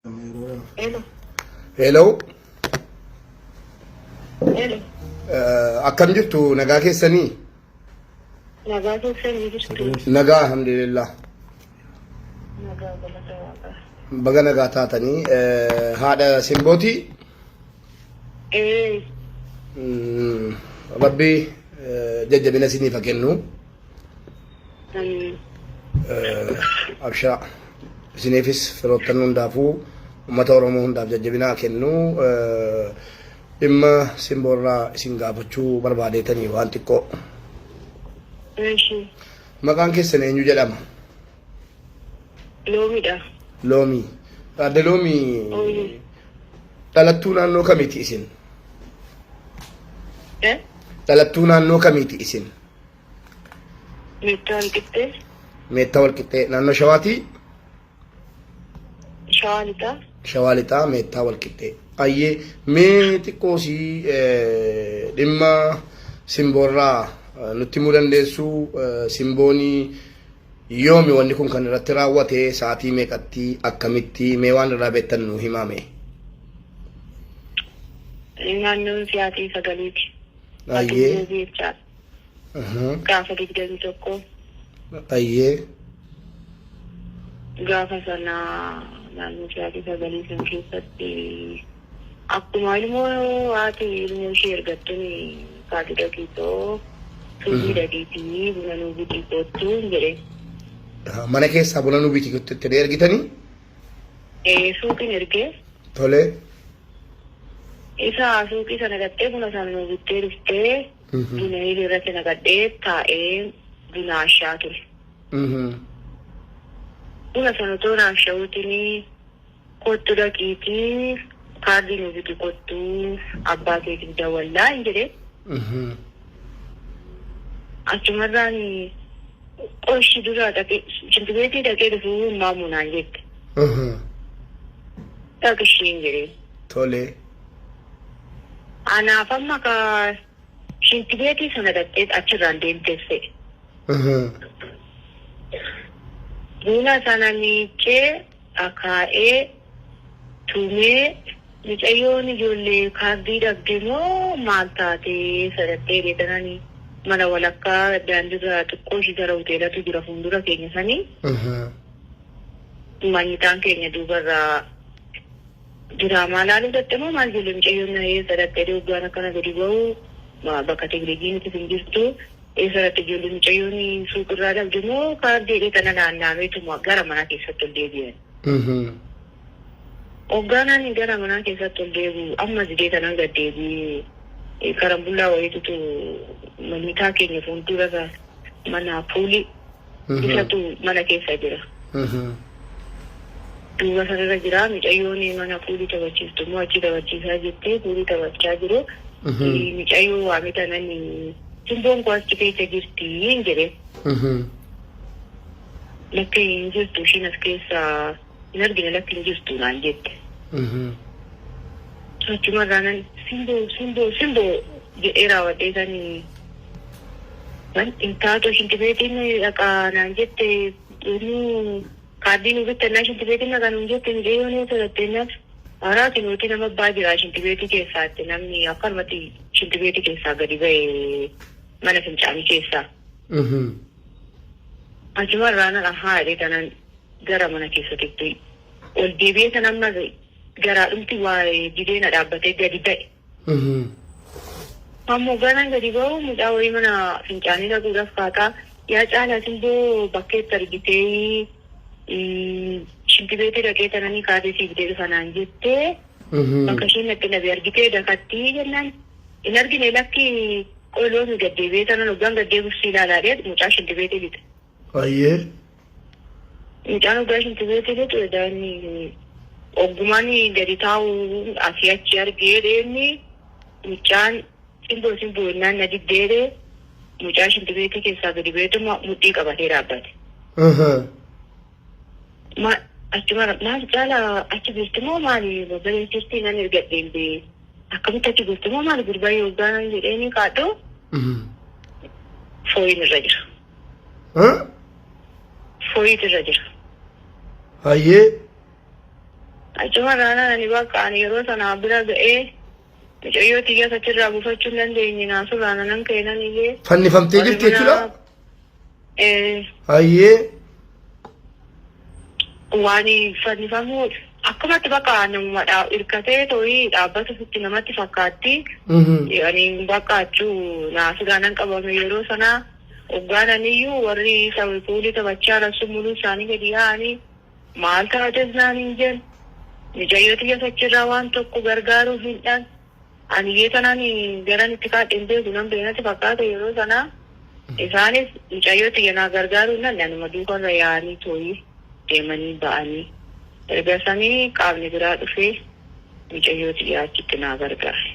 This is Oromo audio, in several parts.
Hello. Hello. Hello. Akkam jirtu nagaa keessanii? Nagaa keessanii jirtu. Nagaa alhamdulillah. Nagaa galata waaqaa. Baga nagaa taatanii haadha simbooti. Ee. Rabbi jajjabina isiniif haa kennu. Amiin. Abshaa isiniifis firoottan hundaafuu uummata Oromoo hundaaf jajjabina haa kennu. Dhimma simboorraa isin gaafachuu barbaadeetanii waan xiqqoo. Eeshi. Maqaan keessan eenyu jedhama? Loomiidha. Loomii. Aadde Loomii Ooyee. dhalattuu naannoo kamiiti isin? Eh? Dhalattuu naannoo kamiiti isin? Meettaa Walqixxee. Meettaa Walqixxee naannoo Shawaatii? Shawaa Lixaa. Shawaa Lixaa Meettaa Walqixxee. Ayyee mee xiqqoo sii dhimma simboorraa nutti himuu dandeessu simboonii yoomi wanni kun kan irratti raawwate sa'aatii meeqatti akkamitti mee waan irraa beektan nu himaa mee. Naannoon sa'aatii sagaliiti. Ayyee. Sa'aatii jechaadha. Gaafa 21. Ayyee. Gaafa sana naannoo sa'aatii sagalii san keessatti akkuma ilmoo haati ilmoo ishee ergattuun kaati dhaqiitoo suuqii dhaqiitii buna nuu bitii koottuu hin jedheen. Mana keessaa buna nuu bitii koottuu itti ergitanii? Ee suuqiin ergee. Tole. Isa suuqii sana dhaqxee buna sana nuu bittee dhuftee buna eelee irratti naqadhee taa'ee buna ashaa ture. Buna sana otoo naaf sha'uutiin kottu dhaqiitii kaardii nuu biti kottu abbaa keetiif dawwallaa hin jedhee. Achumarraan qoshi dura dhaqee shintibeetii dhaqee dhufuu hin maamu naan jette. Dhaqi ishiin jedhee. Tole. Anaaf amma ka shintibeetii sana dhaqxee achirraan deemteef se'e. Buna sana miiccee akaa'ee tumee mucayyoon ijoollee kaardii dhabde moo maal taatee sadattee dheetanani mana walakkaa daandiirra xiqqoo ishii gara hoteelatu jira fuuldura keenya sanii manyitaan keenya duubarraa diraamaa laaluu dhatte moo maal ijoollee mucayyoon na eessa dhatte hoggaan akkana gadi ba'u bakka televizyiinitti hin jirtu. Eessa dhatte ijoollee mucayyoon suuqirraa dhabde moo kaardii jedhee tana naannaameetuma gara manaa keessatti ol deebi'an. Hoggaan ani gara manaa keessatti ol deebi'u amma didee tanan gad deebi'ee karambullaa wayiitutu manyitaa keenya fuuldura mana puulii isatu mana keessa jira. Duuba sanarra jira mucayyoon mana puulii taphachiiftu immoo achi taphachiisaa jirti puulii taphachaa jiru. Mucayyoo waame tanan simboon koo achi keessa jirti hin jedhe. Lakki hin jirtu ishiin as keessa hin argine lakki hin jirtu naan jette. Achumarraa nan simboo simboo simboo jedhee raawwadhee sanii hin taatu shintibeetiin dhaqaa naan jette yommuu kaardii nu bittannaa shintibeetiin dhaqaa nuun jette mucayyoon eessa dhatteennaaf haraatiin nuti nama abbaa jira shintibeetii keessaatti namni akkanumatti shintibeetii keessaa gadi ba'e mana fincaanii keessaa. Achumarraa nan ahaa jedhee tanan gara mana keessatti ol deebi'ee san amma garaadhumti waa didee na dhaabbatee gadi ba'e. Ammoo ganaan gadi ba'u mucaa wayii mana fincaanii dhaquudhaaf kaataa yaa caalaa simboo bakkeetti argitee shintibeetii dhaqee tananii kaatee sii bitee dhufa naan jettee bakka isheen natti dhabe argitee dakattii jennaan hin argine lakki qoyloomi gad deebi'ee tanan hoggaan gad deebi'u si ilaalaa dheed mucaa shintibeetii lixe. Ayyee. Mucaan hoggaa shintibeetii lixu edaa inni oggumaan gadi taa'u asii achi argee dheedni mucaan simboo simboo jennaan na diddeedhe mucaa shintibeetii keessaa gadi ba'eetuma mudhii qabatee dhaabbate. Ma achuma maal caalaa achi jirti moo maali babbaree jirti nan ergadheen bee akkamitti achi jirti moo maali gurbaa yookaan jedheeni kaadhu fooyin irra jira. Fooyitu irra jira. Hayyee. Achumarraa ani bakka ani yeroo sana bira ga'ee mucayyoo xiyya achirraa buufachuu hin dandeenye, naasurraa nanan keenan iyyee. Fannifamtee jirti jechuudha? Eh. Hayyee. Waan fannifamuu akkumatti bakka namuma hirkatee too'ii dhaabbata sitti namatti fakkaatti. Ani bakka achuu naasuudhaan nan qabame yeroo sanaa hoggaananiyyuu warri puulii taphachaa jiran sun muluu isaanii gadi yaa'anii maal taates naan hin jennu. Mucayyoo xiyya achirraa waan tokko gargaaruuf hin dhan. Ani iyyee tanaan garan itti kaadheen beeku nan beenatti fakkaata yeroo sanaa. Isaanis mucayyoo xiyya naa gargaaruu hin dhanne, anuma duukarra yaa'anii too'ii deemanii ba'anii. Erga sanii qaamni biraa dhufee mucayyoo xiyyaa achitti naa gargaare.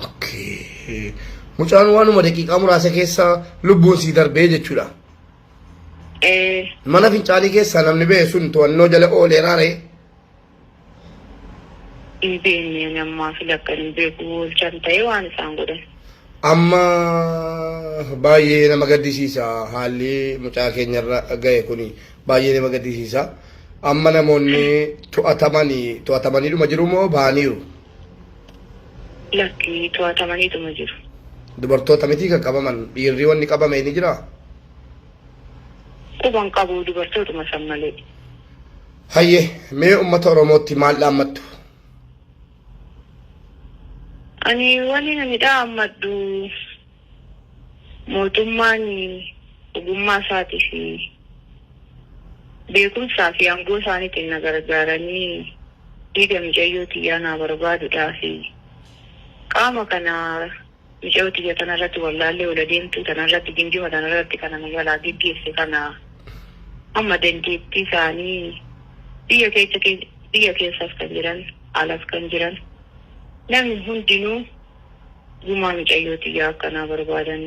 Okay. Mucaan waanuma daqiiqaa muraasa keessa lubbuun sii darbee jechuudha. Eh. Mana fincaanii keessaa namni ba'e sun to'annoo jala ooleeraa ree? Hin beekne, ani ammaa fi lakkan hin beeku oolchan ta'ee waan isaan godhan. Amma baay'ee nama gaddisiisa, haalli mucaa keenyarra ga'e kuni baay'ee nama gaddisiisa. Amma namoonni to'atamanii to'atamaniidhuma jiru moo ba'aniiru? Lakki, to'atamaniituma jiru. Dubartoota mitii kan qabaman, dhiirri wanni qabame ni jiraa? Quban qabu, dubartootuma san malee. Hayyee, mee uummata Oromootti maal dhaammattu? Ani wani nani dhaammadhu, mootummaan ogummaa isaatii fi beekumsaa fi aangoo isaaniitiin na gargaaranii dhiiga mucayyoo tiyyaa naa barbaaduudhaa fi qaama kana mucayyoo tiyya tanarratti wallaallee ola deemtuu tanarratti gingima tanarratti kana na jalaa geggeesse kana amma dandeettii isaanii biyya keessa biyya keessas kan jiran alas kan jiran namni hundinuu gumaa mucayyoo tiyyaa akkanaa barbaadan.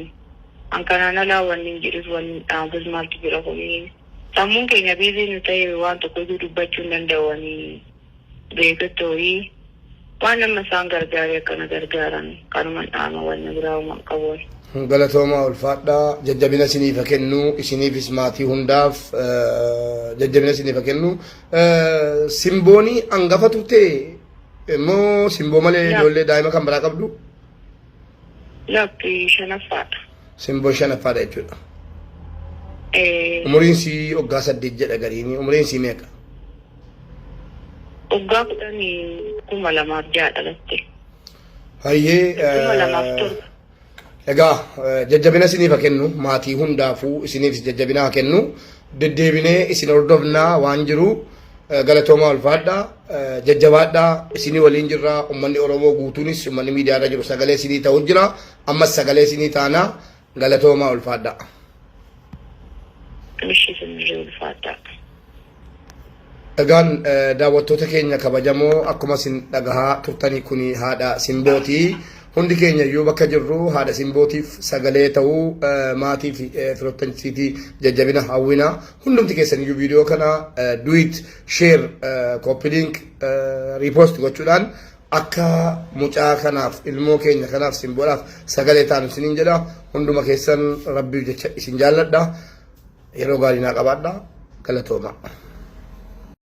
An kanaan alaa wanni hin jedhus wanni hin dhaabus maaltu jira? Kuni sammuun keenya busy nu ta'e, waan tokko iyyuu dubbachuu hin danda'u. Ani beekuttooyi waan nama isaan gargaare akkana gargaaran kanuman dhaama, wanni biraa uuman qabu. Galatoomaa, ulfaadhaa, jajjabina isiniif haa kennu, isiniifis maatii hundaaf jajjabina isiniif haa kennu. Simboonii hangafa turte immoo simboo malee ijoollee daa'ima kan biraa qabdu? Lakki, shanaffaadha. Simboo shanaffaadha jechuudha. Umuriin sii waggaa 8 jedha gariini, umuriin sii meeqa? Waggaa 10, 2006 dhalatte. Hayyee. 2007. Egaa jajjabina isiniif haa kennu, maatii hundaafuu isiniifis jajjabina haa kennu, deddeebinee isin hordofnaa waan jiru. Galatoomaa, ulfaadhaa, jajjabaadhaa, isinii waliin jirra. Uummanni Oromoo guutuunis uummanni miidiyaa irra jiru sagalee isinii ta'u jira, ammas sagalee isinii taanaa. Galatoomaa, ulfaadhaa. Ishii isinirree ulfaadhaa. Egaan daawwattoota keenya kabajamoo, akkuma isin dhagahaa turtanii kuni haadha Simbootii. Hundi keenya iyyuu bakka jirru haadha Simbootiif sagalee ta'uu, maatii fi firoottansiitii jajjabina hawwina. Hundumti keessan iyyuu viidiyoo kana duet, share, copy link, repost gochuudhaan akka mucaa kanaaf, ilmoo keenya kanaaf, Simboodhaaf sagalee taanu isiniin jedha. Hunduma keessan Rabbiif jecha isin jaalladha. Yeroo gaarii naa qabaadha. Galatooma.